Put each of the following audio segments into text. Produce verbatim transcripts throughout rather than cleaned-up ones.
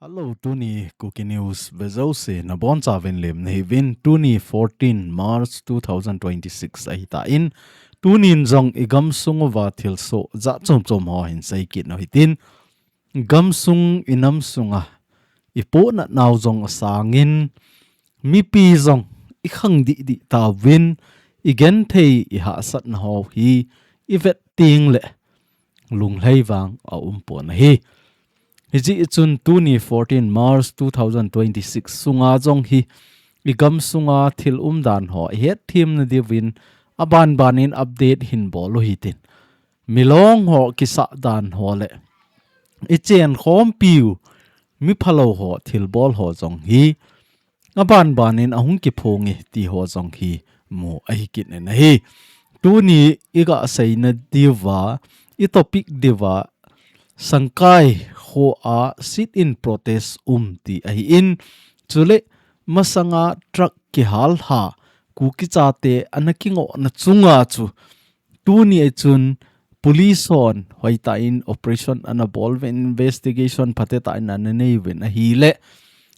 Hello, tuni Kuki News vejouse nabonchauvin lemna hiuvin. Tuni fourteen March two thousand twenty-six ahitan, tunin jong igamsung uva thilsoh jat chom chom ho hinsei kit u hitin. Gamsung inamsunga ipohnat nau jong asangin, mipi jong ikhang dih dih tauvin, igenthei ihahsatna ho hi ivet tengle lunglhai vang aumpon ahi. Hijeh chun tuni fourteen March two thousand twenty-six sunga jong hi igamsunga thil umdan ho ihetthem nadiuvin abanbanin update hinbol u hitin. Milong ho kisah dan ho le ichenkhompiu miphalou ho thilbol ho jong hi abanbanin ahung kiphonge ti ho jong hi mu ahi kit in ahi. Tuni igasei nadiuva, itopic diuva, Sangkai khoa sit-in protest um ti ahin, chule masanga truck kihal ha Kuki chate ana kingohna chunga chu tuni a chun police hon hoitah in operation ana bol uvin, investigation phatetah in ana nei uvin ahile,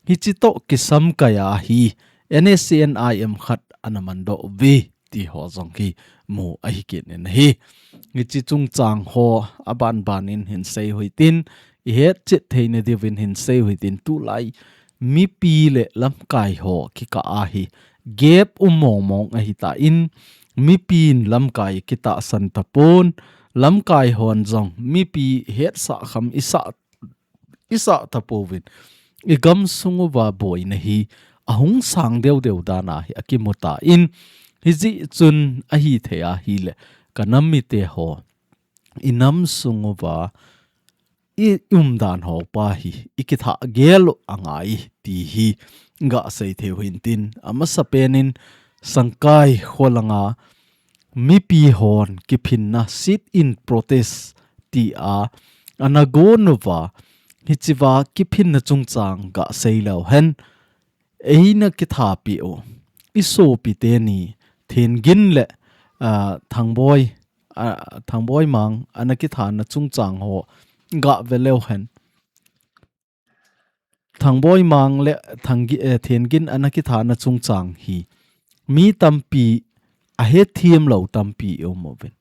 hiche toh kisamkai a hi N S C N I M khat ana mandoh uve ti ho jong hi mu ahi kit in ahi. Hiche chungchang ho abanbanin hinsei u hitin, ihetchet theina diuvin hinsei u hitin, tulai mipi le lamkai ho kikah a hi gap um mong mong ahitan, mipin lamkai kitahsan tapon, lamkai hon jong mipi hetsah kham isah isah tapouvin, igamsung uva boina hi ahung sang deu deu dan ahi akimutan, hijeh chun ahithei ahile kanam mite ho, inamsung uva iumdan ho pa hi ikithah gel u angai ti hi gasei thei u hitin, amasapen in Sangkai kholanga mipi hon kiphinna sit-in protest tia ana gon uva, hichea kiphinna chungchang gasei leu hen, eina kithapeh u isopi teni Thengin le, ah, Thangboi, ah, Thangboi Mang ana kithana chungchang ho gave leu hen. Thangboi Mang le Thanggi-, eh, Thengin ana kithana chungchang hi mi tampi ahethem lou tampi aum uvin.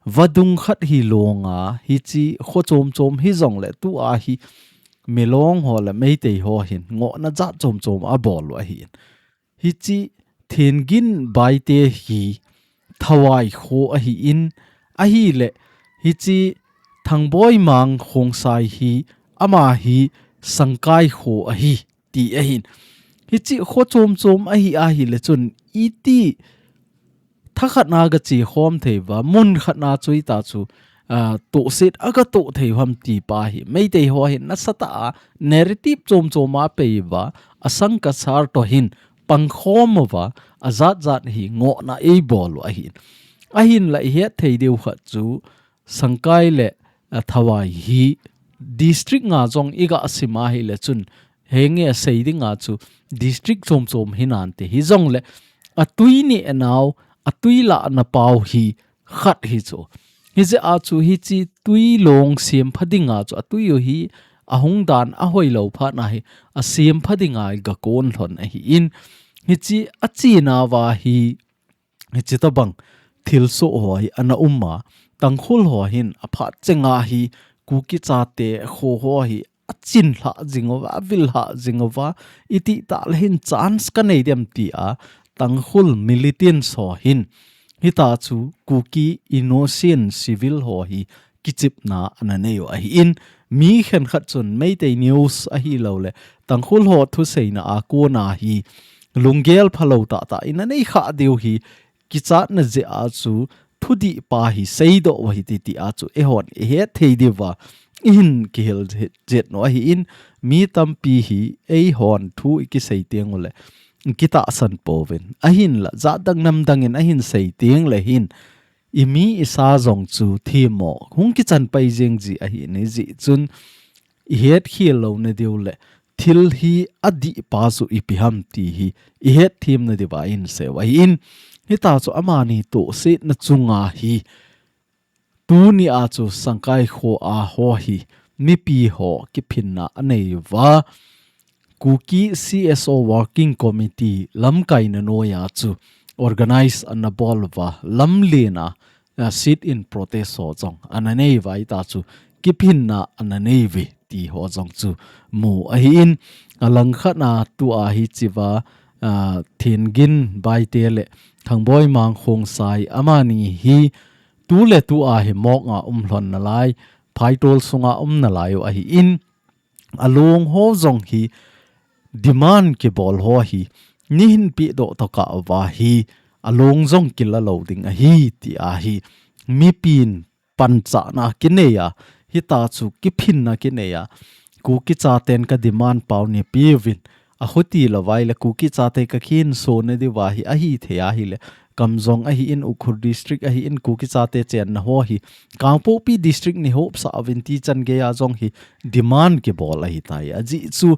Vadung khat hi longa hiche kho chom chom hijongle tua hi Milong ho le Meitei ho hin ngohna jat chom chom abol u ahin. Hiche Thengin Baite hi Thawai kho ahin, ahile hiche Thangboi Mang Khongsai hi ama hi Sangkai kho ahi ti ahin. Hiche kho chom chom ahi ahile chun iti thakhat na gache khom thei uva, mun khat na chu ita chu, ah, tohset agatoh thei u ham ti pa hi Meitei ho hin nasatah a narrative chom chom apei uva, asang kasar toh hin pangkhom uva, ajat jat hi ngohna eibol u ahin. Ahinla ihet thei diu khat chu Sangkai le, ah, Thawai hi district nga jong igasim ahile chun, henge sei dinga chu district chom chom hinante hijongle atui neh nau, atui lahna pau hi khat hi chu. Hijeh a chu hiche tui long sempha dinga chu atui u hi ahung dan ahoilou phat na hi asempha dinga gakon lhon ahin, hiche achena uva hi hiche tobang thilsoh ho hi ana um a, Tangkhul ho hin aphat chenga hi Kuki chate kho ho hi achin lhah jing uva, avil lhah jing uva, iti tah le hin chance kanei dem tia Tangkhul militants ho hin hita chu Kuki innocent civil ho hi kichepna ana nei u ahin, mi khenkhat chun Meitei news ahilou le Tangkhul ho thuseina a kona hi lunggel phalou tah tah in anei kha diu hi kichatna jeh a chu thudih pa hi seidoh u ahi ti, ti a chu eihon ihet thei diuva ihin kihil jet u ahin, mi tampi hi eihon thu ikisei teng ule kitahsan pouvin. Ahinla jat dang nam dang in ahin sei teng le hin, imi isa jong chu themmo hung kichan pai jeng ji ahi, hijeh chun ihet khel louna diu le thil hi adih pa chu ipi ham ti hi ihet themna diuva ihin sei u ahin, hita chu amani tohsetna chunga hi Tuni a chu Sangkai kho a ho hi mipi ho kiphinna anei uva. Kuki C S O Working Committee lamkaina noiya chu organize ana bol uva, lamlen a, a sit-in protest ho jong ana nei uva, hita chu kiphinna ana nei uve ti ho jong chu mu ahin, alangkhat a tua hichea, a, Thengin Baite le Thangboi Mang Khongsai amani hi tu le tu a hi Mok a um lhon nalai, Phaitol sunga um nalai u ahin, along ho jong hi demand kibol ho hi neihin pedoh tokah uva hi along jong kila lou ding ahi ti ahi. Mipin panchahna kinei a, hita chu kiphinna kinei a, Kuki chaten ka demand pau neipeuvin, ahuti lou uva ahile Kuki chate kakhinso nadiuva hi ahithei ahile, Kamjong ahin, Ukhrul District ahin, Kuki chate chenna ho hi Kangpokpi District neihopsah uvin ti chan geiya jong hi demand kibol ahitai. Ajeh chu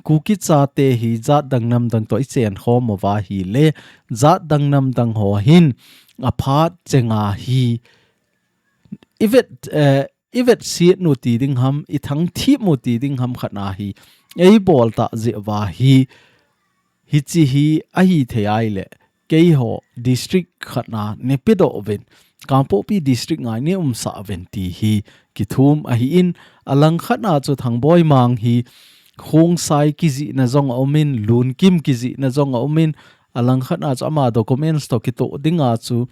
Kuki chate hi jat dang nam dang toh ichen khom uva ahile, jat dang nam dang ho hin aphat chenga hi ivet, eh, ivet sit nu ti ding ham, ithang thip mu ti ding ham khat na hi eibol tah jeh uva hi, hiche hi ahithei ahile, keiho district khat na neipedoh uvin, Kangpokpi District ngai neiumsah uvin ti hi kithum ahin, alangkhat a chu Thangboi Mang hi Khongsai kijihna jong aumin, Lunkim kijihna jong aumin, alangkhat a chu ama documents toh kitoh dinga chu,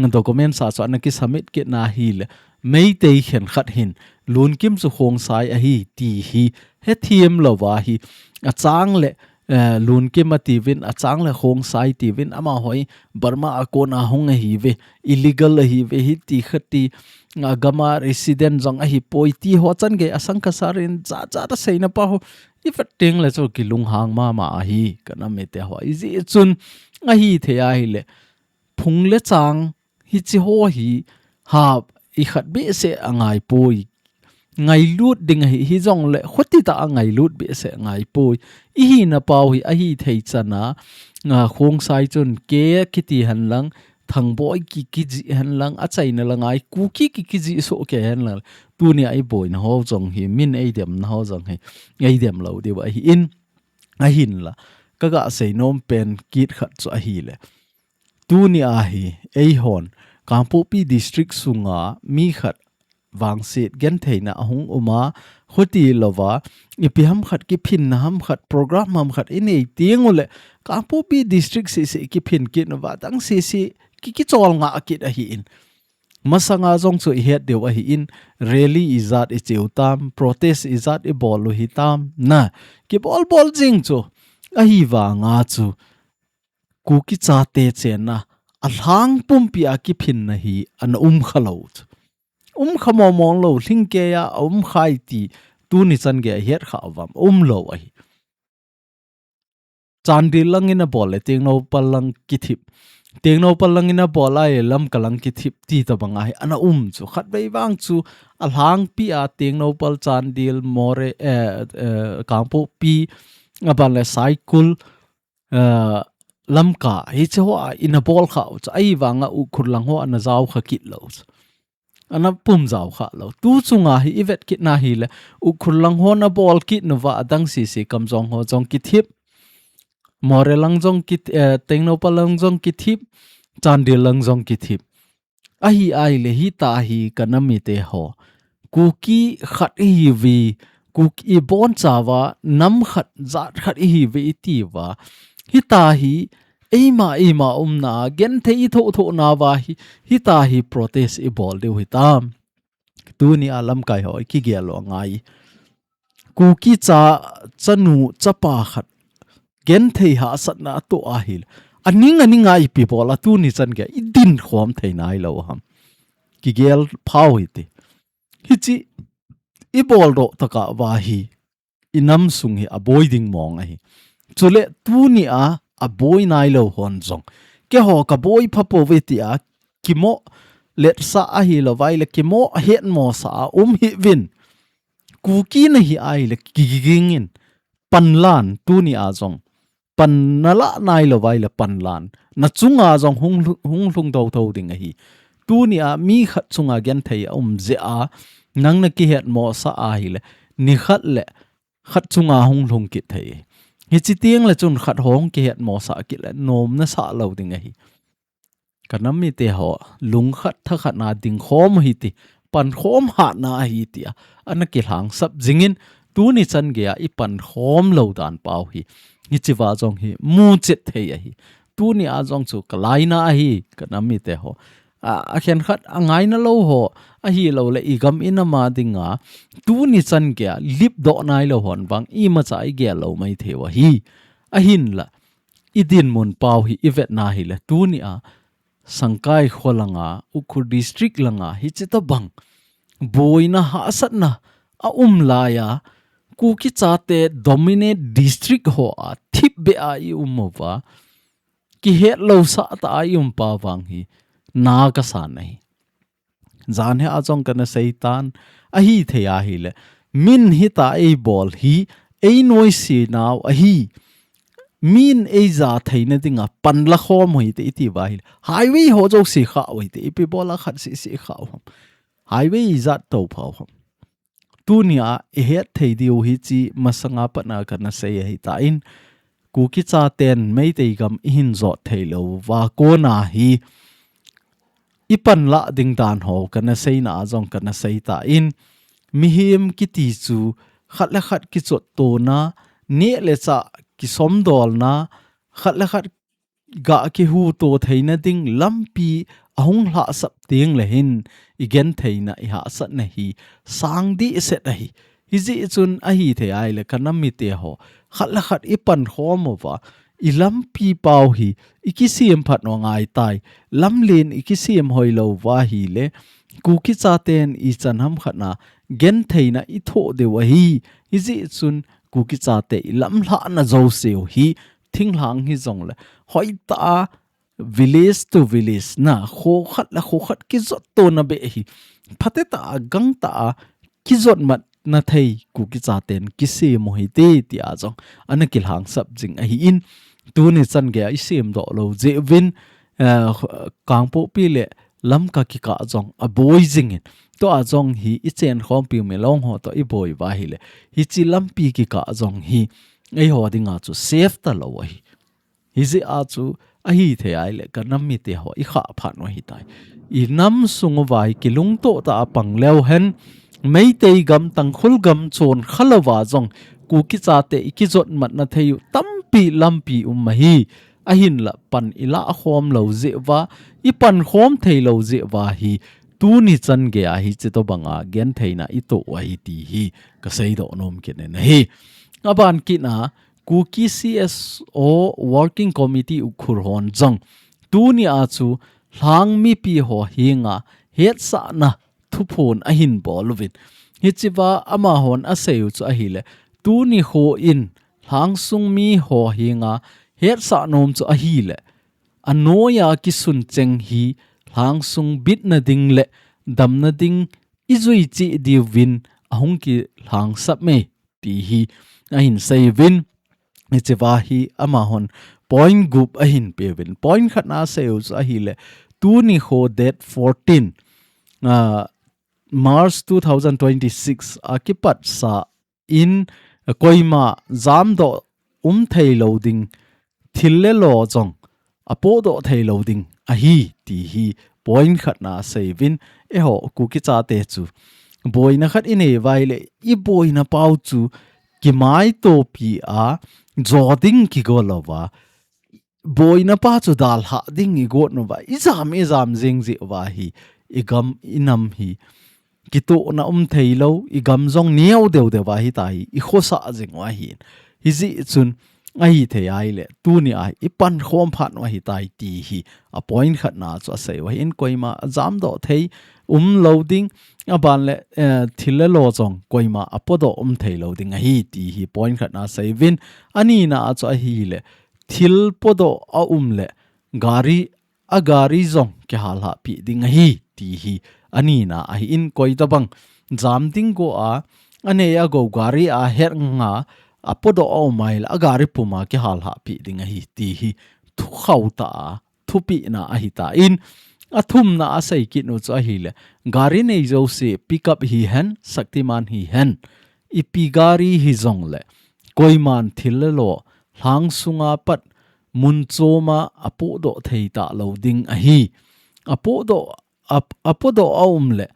documents a chu ana kisubmit kit na ahile, Meitei khenkhat hin Lunkim chu Khongsai ahi ti hi hethem louva hi, achang le, eh, Lunkim atiuvin, achang le Khongsai tiuvin, amaho hi Burma a kona hung ahiuve, illegal ahiuve, hiti khati, agama resident jong ahipoi ti ho chan gei a Sangkasar in jat jat a seina pa ho ivet teng le chu kilunghang mama ahi, ka nam mite ho. Ijeh chun ahithei ahile, phung le chang hiche ho hi ha ikhat behseh angaipoi. Ngailut ding ahi, hijongle khuti tah a ngailut behseh angaipoi. Ihina pau hi ahithei chan a, a, Khongsai chun ke kiti henlang, Thangboi ki, kijih henlang, achaina la ngai, Kuki ki, kijih soh kei henlang. Tunia iboina ho jong hi, min eidemna ho jong hi, eidem lou diu ahin, ahinla. Kaga seinom pen kit khat chu ahile, tunia hi, eihon, Kangpokpi District sunga mi khat vangset gentheina ahung uma, khuti louva, ipi ham khat kiphinna ham khat, program ham khat inei teng ule, Kangpokpi District sese kiphin kit uva, adang sese ki, kichol nga kit ahin. Masanga jong chu ihet diu ahin, rally ijat icheu tam, protest ijat ibol u hitam, na, kibol bol jing chu, ahivanga chu, Kuki chate chenna, alhang pumpi a kiphinna hi ana um kha lou chu. Um kha mong mong lou, lhingkeiya aum khai ti, tuni chan geiya ihet kha uvam, um lou ahi. Chandel lang in abol le, Tengnoupal lang kithip. Tengnoupal lang in abol ahile, Lamka lang kithip, ti tobang ahi, ana um chu. Khatvei vang chu, alhangpi a Tengnoupal, Chandel, Moreh, eh, eh, Kangpokpi, aban le Saikul, eh, Lamka, hiche hoa ina bol kha u chu, ahivanga Ukhrul lang ho ana jao kha kit lou chu. Ana pum jao kha lou. Tu chunga hi ivet kit na hile, Ukhrul lang ho ana bol kit nauva adang sese Kamjong ho jong kithip. Moreh lang jong kit, eh, Tengnoupal lang jong kithip. Chandel lang jong kithip. Ahi ahile hita hi ka nam mite ho. Kuki khat ihiuve, Kuki ibonchauva, nam khat, jat khat ihiuve itiuva. Hita hi, eima, eima umna, genthei ithoh thoh nauva hi, hita hi protest ibol diu hitam. Tunia lamkai ho, ikigel u angai. Kuki cha, chanu, chapa khat, genthei hahsatna atoh ahile. Aning, aning a ipi bol a tuni chan geiya, idin khom thei nailou ham. Kigel phau hite. Hiche, ibol doh tokah uva hi, inam sung hi aboi ding mong ahi. Chule tunia aboi nailou hon jong, keiho kaboi phapouve tia kimo letsah ahilouva ahile, kimo hetmosah a um hih uvin. Kuki nahi ahile kiging in, panlan tunia jong. Pan nalah nailouva ahile panlan. Nachunga jong hung lhu-, hung lhung thotho ding ahi. Tunia mi khat chunga genthei a um jeh a, nang na kihet mosah ahile, ni khat le khat chunga hung lhung kit thei. Hichi teng le chun khat hong kihet mosah kit le, nom nasah lou ding ahi. Ka nam mite ho, lungkhat thakhat na dingkhom u hite, pankhom hatna ahi tia ana kilhangsap jingin, tuni chan geiya i pankhom lou dan pau hi, hichiva jong hi muchet thei ahi. Tunia jong chu ka laina ahi, ka nam mite ho. A, akhenkhat angaina lou ho, ahilou le i gam i nam a dinga, tuni chan geiya lipdoh nailou hon vang, imacha i gel lou maithei u ahi. Ahinla, i dinmun pau hi i vetna hile, tunia Sangkai kho langa, Ukhrul District langa, hichi tobang boina hahsatna a um laiya, Kuki chate dominate district hoa thipbeh a i um uva, kihet lousah tah a i um pa vang hi, na kasa ahi. Jan hi a jong kana seitan, ahithei ahile, min hita eibol hi, ei noise nau ahi. Min eija theina dinga pan lakhom u hite iti uva ahile, highway ho jouse kha u hite, ipi bola khat sese kha u ham. Highway ijat tou phau ham. Tunia i het thei diu hichi masanga patna kana sei ahitan, Kuki chaten Meitei gam i hin jot thei lou uva kona hi, i panlah ding dan ho kana seina a jong kana seitan, mihem kiti chu khat le khat kichottona, neh le chah kisomdolna, khat le khat ga kihuto theina ding lampi ahung lhahsap teng le hin, i gentheina i hahsatna hi sang dehset ahi. Hijeh chun ahithei ahile ka nam mite ho, khat le khat i pankhom uva, i lampi pau hi i kisem phat u angaitai, lamlen i kisem hoilou uva ahile, Kuki chaten ichan ham khat na gentheina i thoh diu ahi. Hijeh chun Kuki chate i lamlhahna jouse u hi, thinglhang hijongle, hoitah a village to village na, kho khat le kho khat kijottona beh hi, phatetah a, gangtah a, kijotmatna thei Kuki chaten kisem u hite tia jong ana kilhangsap jing ahin, tuni chan geiya i semdoh lou jeh uvin, eh, Kangpokpi le Lamka kikah jong aboi jingin, tua jong hi i chenkhompiu Milong ho toh i boi uva ahile, hichi lampi kikah jong hi eiho dinga chu safe talou ahi. Hijeh a chu ahithei ahile ka nam mite ho i khah phat u ahitai. I nam sung uva hi kilungtoh tah a pang leu hen, Meitei gam, Tangkhul gam chon khalouva jong Kuki chate i kijotmatna thei u tampi lampi um ahi. Ahinla pan i lahkhom lou jeh uva, i pankhom thei lou jeh uva hi, tuni chan geiya hichi tobanga gentheina i toh u ahi ti hi ka seidoh nom kit in ahi. Aban kit a, Kuki C S O Working Committee Ukhrul hon jong, tunia chu lhang mipi ho henga hetsahna thuphon ahin bol uvin. Hichiva amahon asei u chu ahile, tuni kho in lhangsung mi ho henga hetsah nom chu ahile, anoiya kisun cheng hi lhangsung bitna ding le damna ding i jui cheh diuvin ahung kilhangsap e ti hi ahin sei uvin. Hichiva hi amahon point gup ahin pe uvin. Point khat na asei u chu ahile, tuni kho date fourteen, ah, March two thousand twenty-six a kipat sa in, koima jamdoh um thei lou ding, thil le lo jong apodoh thei lou ding ahi ti hi point khat na asei uvin. Eiho Kuki chate chu boina khat i nei uva ahile, i boina pau chu kimaitopi a, jo ding kigo louva, boina pa chu dalhah ding i got uva, i jam, i jam jing jeh uva hi, i gam, i nam hi kitohna um thei lou, i gam jong neo deu deu ahitai, i khosa jing u ahi. Hijeh chun ahithei ahile, tunia i pankhom phat u ahitai ti hi a point khat na chu asei u ahin, koima jamdoh thei um lou ding, aban le, eh, thil le lo jong koima apodoh um thei lou ding ahi ti hi point khat na asei uvin. Anina a chu ahile, thil podoh a um le gari, a gari jong kihalhah pi ding ahi ti hi anina ahin, koi tabang jam ding go a, anei a go gari a het nga apodoh a um ahile a gari puma kihalhah pi ding ahi ti hi thukhauh tah a thupina ahitan, Athumna a seikit u chu ahile, gari nei jouse, pickup hihen, Shaktiman hihen, ipi gari hijongle, koiman thil le lo, lhang sunga pat mun choma apodoh thei talou ding ahi. Apodoh, ap-, apodoh a um le,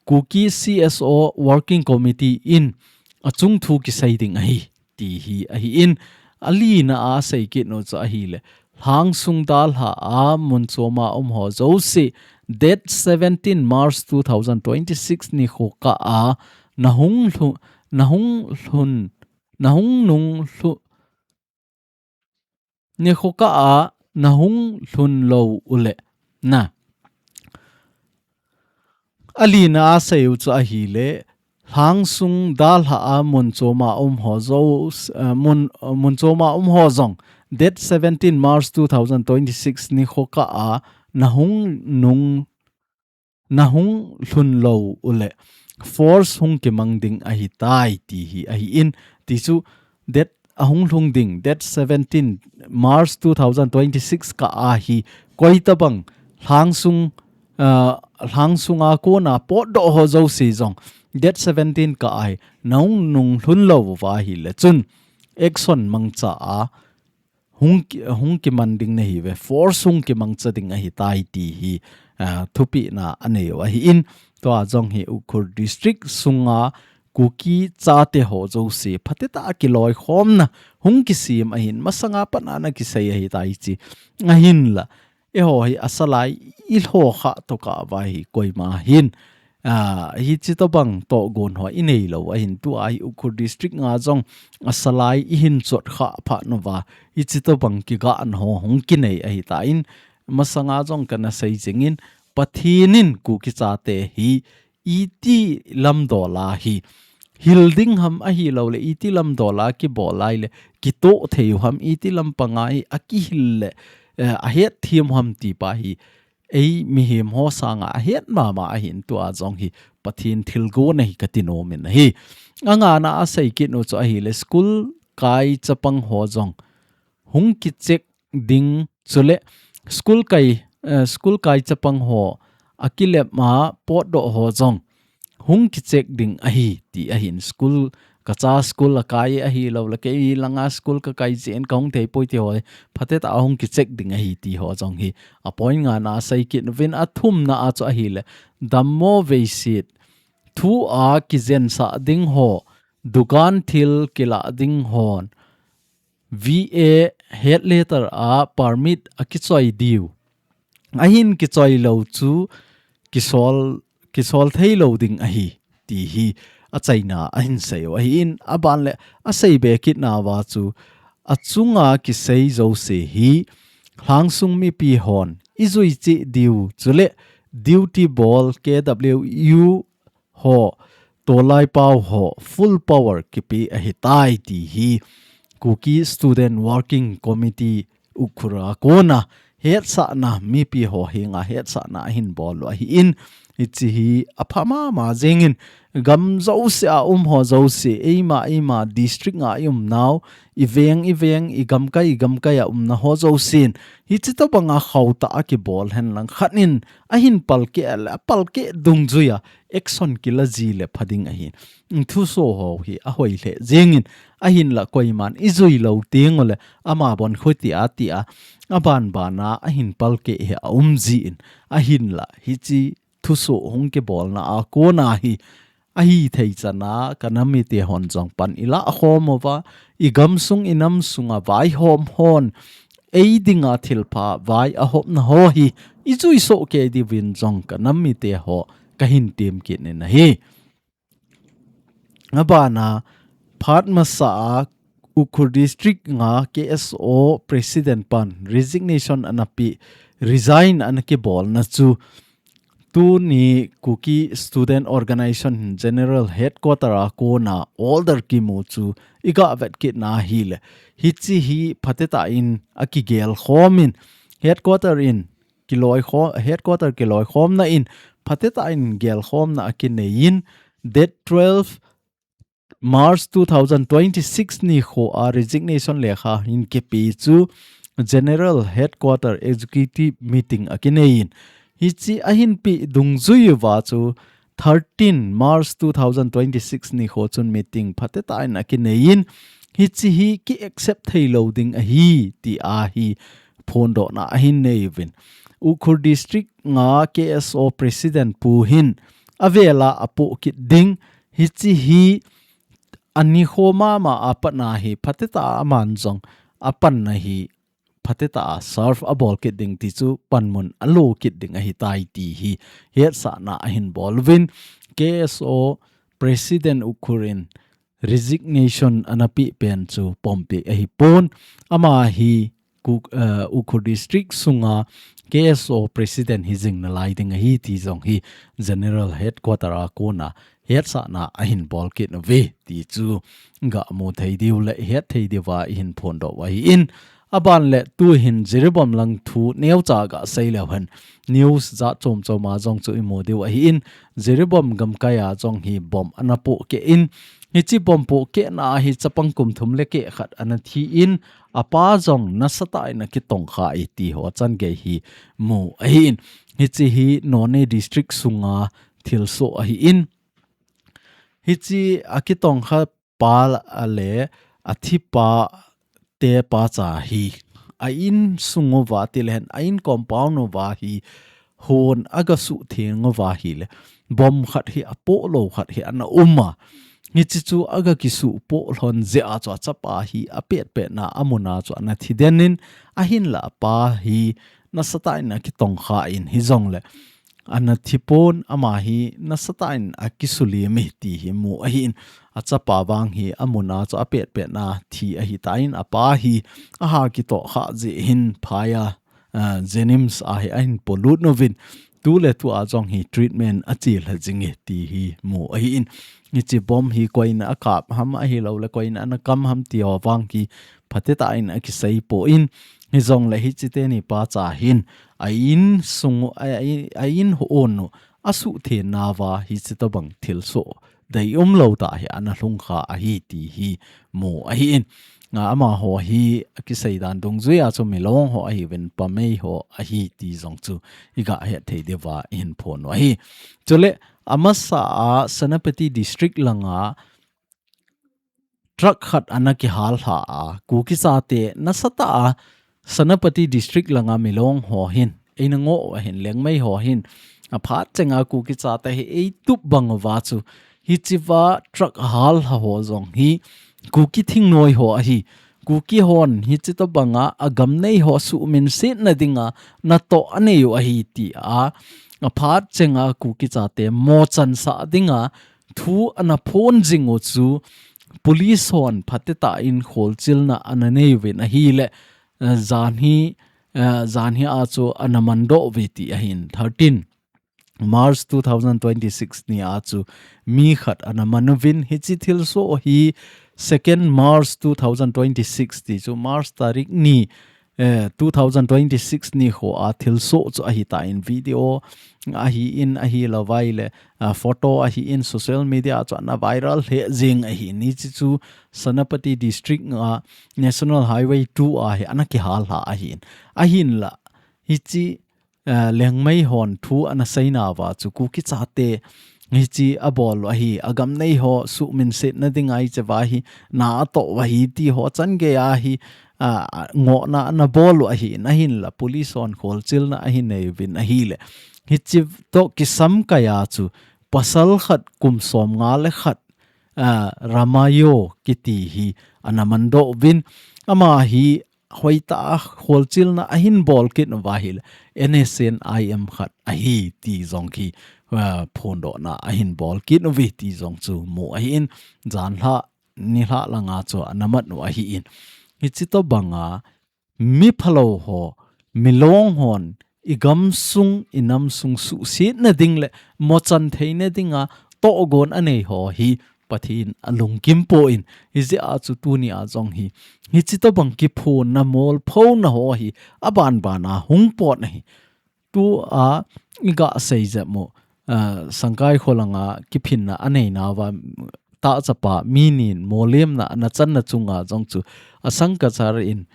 Kuki C S O Working Committee in achung thu kisei ding ahi, ti hi ahi in, alina a seikit u chu ahile, lhang sung dalha a mun choma um ho jouse, date seventeen March two thousand twenty-six nikho kah a, nahung lhu-, nahung lhun, nahung nung lhu-, nikho kah a nahung lhun lou ule. Na. Alina a sei u chu ahile, lhang sung dalha a mun choma um ho jo, eh, mun, mun choma um ho jong, date seventeen March two thousand twenty-six nikho kah a nahung nung nahung lhun lou ule, force hung kimang ding ahitai ti hi ahi in, ti chu date ahung lhung ding, date seventeen March two thousand twenty-six kah a hi, koitabang lhang sung, ah, lhang sunga kona potdoh ho jouse jong, date seventeen kah a hi, nahung nung lhun lou uva ahile chun, action mangcha a, hung ki, hung kiman ding nahiuve, force hung kimangcha ding ahitai ti hi, ah, thupina anei u ahi in, tua jong hi Ukhrul District sunga Kuki chate ho jouse, phatecha a kiloikhomna, hung kisem ahin, masanga pat a ana kisei ahitai chi. Ahinla, eiho hi asalai ilho kha tokah uva hi koima hin, ah, hichi tobang togon ho inei lou ahin tua hi Ukhrul District nga jong asalai ihin chot kha phat uva, hichi tobang kigahna ho hung kinei ahitan, masanga jong kana sei jingin, Pathen in Kuki chate hi iti lamdol a hi hil ding ham ahilou le, iti lamdol a kibol lai le, kitoh thei u ham, iti lampang a hi akihil le, eh, ahet thim u ham ti pa hi, ei mihem ho sanga ahet mama ahin tua jong hi Pathen thilgon ahi kati nom in ahi. Angana a seikit u chu ahile school kai chapang ho jong hung kicheck ding chule school kai, eh, school kai chapang ho akilep ma potdoh ho jong hung kicheck ding ahi ti ahin school kacha school akai ahilou le kei langa school kakai jin kahung thei poi ti ho phatecha a hung kicheck ding ahi ti ho jong hi apoint ngana a seikit uvin athumna a chu ahile dammo veiset thu a kijensah ding ho dukan thil kila ding hon V A head letter a permit akichoi diu. Ahin kichoi lou chu kisol, kisol thei lou ding ahi ti hi achaina ahin sei u ahin aban le asei be kit nauva chu achunga kisei jouse hi lhang sung mipi hon ijui cheh diu chule duty bol K W U ho, tolai pau ho, full power kipe ahitai ti hi Kuki Student Working Committee Ukhrul a kona hetsahna mipi ho henga hetsahna ahin bol u ahin, hichi hi apha mama jingin gam jouse a um ho jouse, eima, eima district nga i um nau, i veng, i veng, i gamkai, i gamkai a umna ho jousen hichi tobanga khauta a kibol hen lang khat in ahin palkeh le, apalkeh dungjuia action kila ji le pha ding ahi. Thuso ho hi ahoi lheh jingin, ahinla koiman ijui lou teng ule ama bon khuti a ti a, aban bana ahin palkeh hi aum jin, ahinla hichi thuso hung kibolna a kona hi ahi thei chana ka nam mite hon jong pan ilah khom uva, i gamsung i namsunga vaihom hon ei dinga thilpha vai ahopna ho hi ijui soh kei diuvin jong ka nam mite ho kahin tem kit in ahi. Abana phat masa a Ukhrul District nga K S O President pan resignation ana pe, resign ana kibolna chu tuni Kuki Student Organization General Headquarter a kona order kimu chu iga vet kit na hile, hichi hi phatecha in akigel khom in, headquarter in kiloi kho-, headquarter kiloi khomna in phatecha in gel khomna akinei in, date twelve March two thousand twenty-six nikho a resignation lekha hin kipe chu General Headquarter Executive Meeting akinei in, hiche ahinpeh dungjui uva chu thirteen March two thousand twenty-six nikho chun meeting phatetah in akinei in, hiche hi ki accept theilou ding ahi tia hi phondohna ahin nei uvin. Ukhrul District a K S O President pu hin avela apoh kit ding, hiche hi anikho mama a patna hi phatetah a aman jong apanna hi phatetah a serve abol kit ding ti chu panmun alo kit ding ahitai ti hi hetsahna ahin bol uvin. K S O President Ukhrul in resignation ana peh pen chu pompeh ahipon, ama hi Ku-, eh, Ukhrul District sunga K S O President hi jing nalai ding ahi ti jong hi General Headquarter a kona hetsahna ahin bol kit uve ti chu gamu thei diu le het thei diuva ihin phondoh u ahin, aban le tuhin Jiribam lang thu neocha gasei leu hen news jat chom chom a jong chu imu diu ahin, Jiribam gamkai a jong hi bomb ana pohkeh in, hiche bomb pohkehna hi chapang kum thum le keh khat ana thi in, apa jong nasatah in akitongkha e ti ho changei hi mu ahin, hiche hi Noney District sunga thilsoh ahin, hiche akitongkha pa le athipa te pacha hi a insung uva tilehen a in compound uva hi hon agasuhtheng uva ahile bomb khat hi apoh lou khat hi ana um a, hiche chu agakisuhpoh lhon jeh a chu achapa hi apetpetna amuna chu ana thiden in, ahinla apa hi nasatah in akitongkha in hijongle ana thipon, ama hi nasatah in akisulim e ti hi mu ahin, achapa vang hi amuna chu apetpetna thi ahitan, apa hi aha kitohkhah jeh hin phai a, ah, Jenims a hi ahin polut uvin, tuletu a jong hi treatment achelha jing e ti hi mu ahin, hiche bomb hi koi in akap ham ahilouleh koi in ana kam ham ti ho vang hi phatetah in akiseipon, hijongle hiche teni pacha hin a insung, a, a, a in hon u asuhtheng nauva hiche tobang thilsoh deium lou tah hi ana lhungkha ahi ti hi mu ahin. Nga amaho hi akisei dan dungjui a chu Milong ho ahiuvin Pamei ho ahi ti jong chu iga het thei diuva ihin phon u ahi. Chule amasa a Senapati District langa truck khat ana kihal lha a, Kuki chate nasatah a Senapati District langa Milong ho hin, eina ngoh u ahin, Liangmai ho hin, aphat chenga Kuki chate hi eitup bang uva chu, hichea truck hal lha ho jong hi Kuki thingnoi ho ahi, Kuki hon hiche tobanga agam nei ho suhminsetna dinga natoh anei u ahi tia, aphat chenga Kuki chate mochansah dinga thu ana phon jing u chu police hon phatetah in kholchilna ana nei uvin ahile, eh, jan hi, eh, jan hi a chu ana mandoh uve ti ahin, thirteen March two thousand twenty-six ni a chu mi khat ana man uvin, hiche thilsoh hi second March two thousand twenty-six ti chu March tarik ni eh, two thousand twenty-six nikho a thilsoh chu ahitan, video ahin, ahilouva ahile, ah, photo ahin, social media a chu ana viral lheh jing ahin, hiche chu Senapati District a National Highway two a hi ana kihal lha ahin, ahinla hiche, eh, Liangmai hon thu ana seinauva chu Kuki chate hiche abol u ahi, agam nei ho suhminsetna dinga hichea hi na atoh u ahi ti ho changei a hi, ah, ngohna ana bol u ahin, ahinla police hon kholchilna ahin nei uvin ahile, hiche toh kisamkai a chu pasal khat kum somnga le khat, ah, Ramayo kiti hi ana mandoh uvin, ama hi hoitah a kholchilna ahin bol kit uva ahile, N S C N I M khat ahi ti jong hi, ah, phondohna ahin bol kit uve ti jong chu mu ahin, janhi nilhah langa chu ana man u ahin. Hiche tobanga mi phalou ho, Milong hon igamsung, inamsung suhsetna ding le mochan theina dinga tohgon anei ho hi Pathen alungkim poi, hijeh a chu tuni a jong hi hiche tobang kiphonna, molphona ho hi abanbana hung pot ahi. Tua iga sei jep u, ah, Sangkai kholanga kiphinna aneinauva, tahchapa mi nin molemna ana channa chunga jong chu asang kachar in,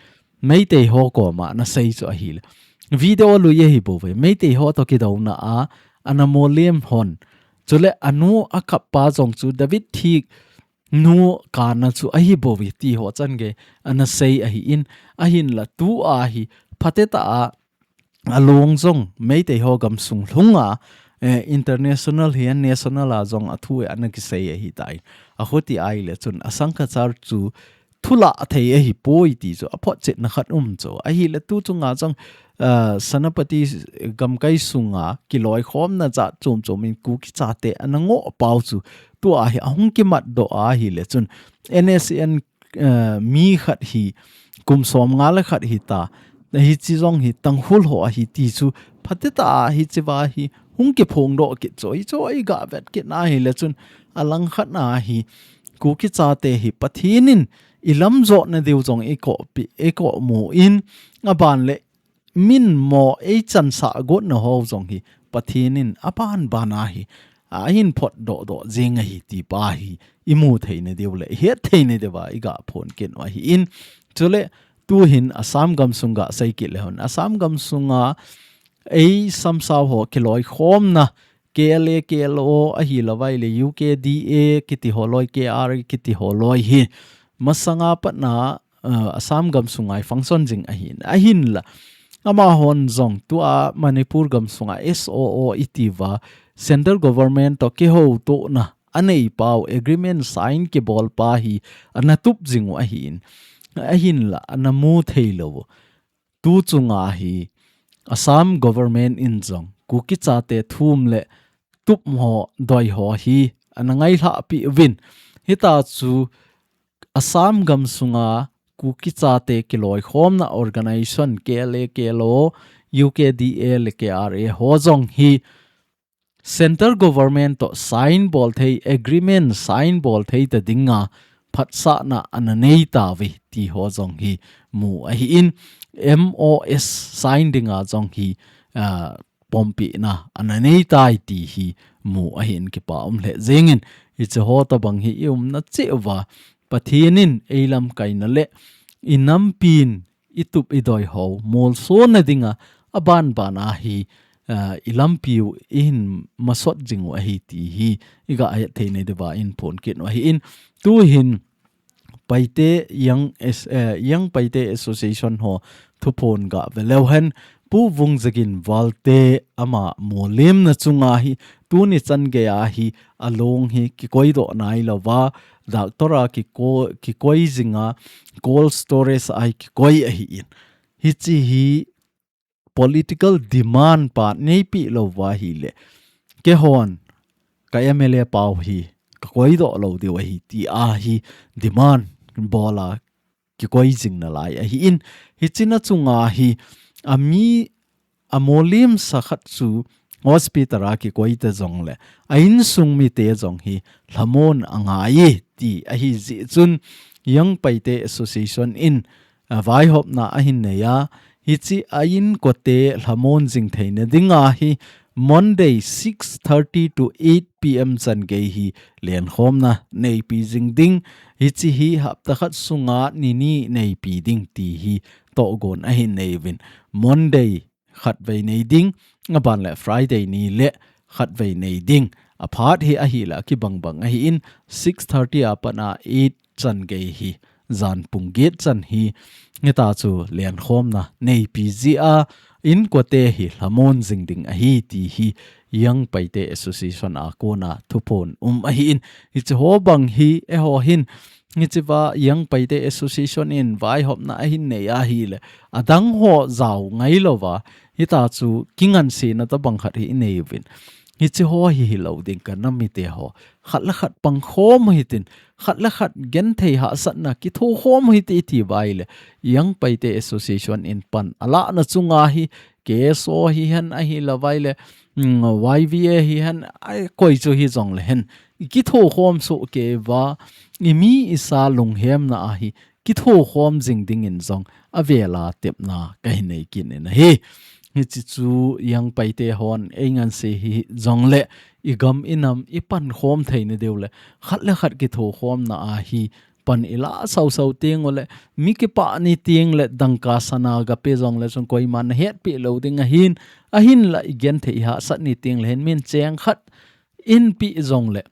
Meitei ho koma ana sei chu ahile. Video lui ahi bouve. Meitei ho toh kidouna a, ana molem hon. Chule anu akap pa jong chu David Thiek nu kana chu ahi bouve ti ho chan gei ana sei ahin, ahinla tua hi phatecha a along jong Meitei ho gamsung lhunga, eh, international hihen national a jong athu ana kisei ahitai. Akhuti ahile chun asangkhachar chu thulah thei ahipoi ti chu aphotchetna khat um chu. Ahile tu chunga jong, ah, Senapati gamkai sunga kiloikhomna jat chom chom in Kuki chate ana ngoh pau chu tua hi ahung kimatdoh ahile chun N S C N, ah, mi khat hi kum som nga le khat hita. Hiche jong hi Tangkhul ho ahi ti chu phatecha a hiche va hi hung kiphongdoh kit chu. Hichu iga vet kit na ahile chun alangkhat na hi Kuki chate hi Pathen in ilam jotna diu jong ikohpi, ikohmu in, aban le min mo eichansah gotna ho jong hi Pathen in aban ban a hi ahin photdoh doh jing ahi ti pa hi imu theina diu le ihet theina diuva iga phon kit u ahin. Chule tuhin Assam gamsung gasei kit le hon, Assam gamsunga eisamsau ho kiloikhomna K L A, K L O ahilouva ahile U K D A kiti ho loi, K R A kiti ho loi hi masanga patna, uh, Assam gamsunga hi function jing ahin, ahinla amahon jong tua Manipur gamsunga S O O itiuva central government toh kihoutohna anei pau, agreement sign kibol pa hi ana tup jing u ahin, ahinla ana mu thei lou u. Tu chunga hi Assam government in jong Kuki chate thum le tup ho, doi ho hi ana ngailhah pi uvin. Hita chu Assam gamsunga Kuki chate kiloikhomna organization K L A, K L O, U K D A le K R A ho jong hi central government toh sign bol thei, agreement sign bol thei ta dinga phatsahna ana nei tauve ti ho jong hi mu ahin, M O S sign dinga jong hi, ah, pompina ana nei tai ti hi mu ahin, kipa um lheh jengin. Hiche ho tabang hi i umna cheh uva Pathen in eilamkaina le inampin itup idoi ho molsona dinga aban ban a hi, ah, ilampiu ihin masot jing u ahi ti hi iga het theina diuva ihin phon kit u ahin. Tuhin Paite Young, eh, Young Paite Association ho thuphon ga ve leu hen, Pu Vungzagin Valte ama molemna chunga hi tuni chan gei a hi along hi kikoi doh nailouva, doctor a kiko-, kikoi jinga, cold storage a hi kikoi ahin. Hiche hi political demand pa neipi louva ahile, keihon ka M L A pau hi kakoi doh lou diu ahi tia hi demand bol a kikoi jing nalai ahin, hichena chunga hi ami amolemsa khat chu hospital a kikoi ta jongle a insung mite jong hi lhamon angai e ti ahi jeh chun Young Paite Association in, ah, vaihopna ahin nei a, hiche a inkote lhamon jing theina dinga hi Monday six thirty to eight P M chan gei hi lenkhomna neipi jing ding, hiche hi hapta khat sunga ni ni neipi ding ti hi tohgon ahin nei uvin. Monday khatvei nei ding, aban le Friday ni le khatvei nei ding. Aphat hi ahile akibang bang ahin, six thirty a pat a eight chan gei hi, jan pung get chan hi, hita chu lenkhomna neipi jeh a, inkote hi lhamon jing ding ahi ti hi Young Paite Association a kona thuphon um ahin, hiche ho bang hi eiho hin, hichea Young Paite Association in vaihopna ahin nei ahile, adang ho jao ngailouva, hita chu kingansena tabang khat hi inei uvin. Hiche ho hi hilou ding ka nam mite ho. Khat le khat pangkhom u hitin, khat le khat genthei hahsatna kithokhom u hite iti uva ahile, Young Paite Association in pan alahna chunga hi, K S O hihen ahilouva ahile, mm, Y V A hihen, a koi chu hijongle hen, kithokhom soh kei uva, imi isa lunghemna a hi kithokhom jing dingin jong avel a tepna kahin nei kit in ahi. Hiche chu Young Paite hon einganse hijongle igam inam ipankhom theina diu le khat le khat kithokhomna a hi pan ilah sau sau teng uleh, mi kipah ni teng leh dangka sana gape jongleh chun koiman nahetpi lou ding ahin, ahinlah igenthei ihahsat ni teng leh hin min cheng khat inpi jongleh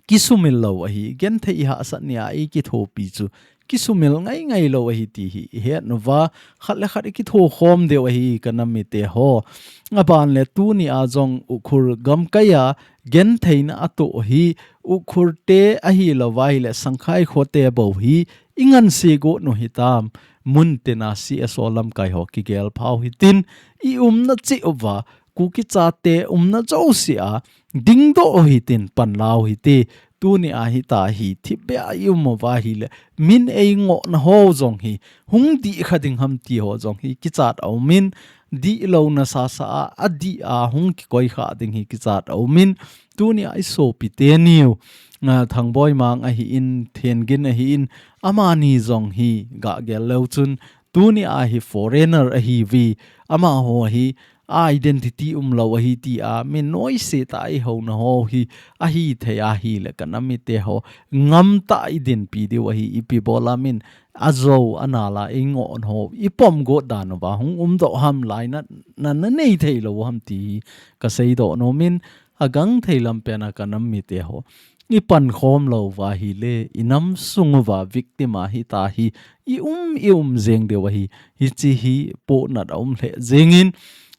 kisumil lou ahi, genthei ihahsat nia ikithopi chu kisumil ngai ngai lou ahi ti hi ihet uva, khat le khat ikitho khom diu ahi ka nam mite ho. Aban leh tunia jong Ukhrul gamkaiya gentheina atoh hi, Ukhrul te ahilouva ahileh Sangkhai khote bou hi inganse got u hitam, mun tina C S O lamkai ho kigel phau hitin, iumna cheh uva, Kuki chate umna jousea dingdoh u hitin panla u hite. Tunia hita hi thipbeh a ium uva ahileh, min eingohna ho jong hi hung dih kha ding ham ti ho jong hi kichat aumin, dihlouna sasa a, adih a hung kikoi kha ding hi kichat aumin, tunia isopi teniu, ah, Thangboi Mang ahin, Thengin ahin, amani jong hi gagel leu chun, tunia hi foreigner ahiuve, amaho hi identity umlou ahi tia min noise tah a ihouna ho hi ahithei ahileh ka nam mite ho, ngamtah a idinpi diu ahi, ipi bola min ajou anala eingohna ho ipom got dan uva hung umdoh ham, lainatna nanei theilou ham ti hi kaseidoh nomin, agangthei lampen a ka nam mite ho, ipankhom louva ahileh, inam sung uva victim a hita hi ium ium jeng diu ahi, hiche hi pohnat aum lheh jengin,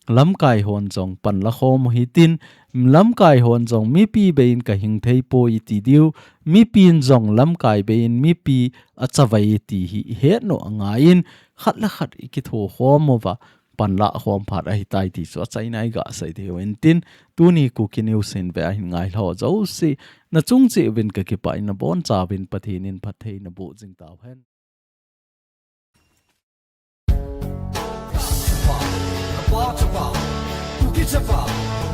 lamkai hon jong panla khom u hitin, lamkai hon jong mipi beiyin kahing theipoi iti diu, mipin jong lamkai beiyin mipi achavai ti hi ihetnu angaiyin, khat le khat ikitho khom uva panla khom phat ahitai ti chu achaina igasei diu intin, tuni Kuki News in ve ahin ngailhah jouse nachung cheh uvin kakipah in, nabonchauvin Pathen in phatthei naboh jing tauhen. Chapa, Kuki Chapa.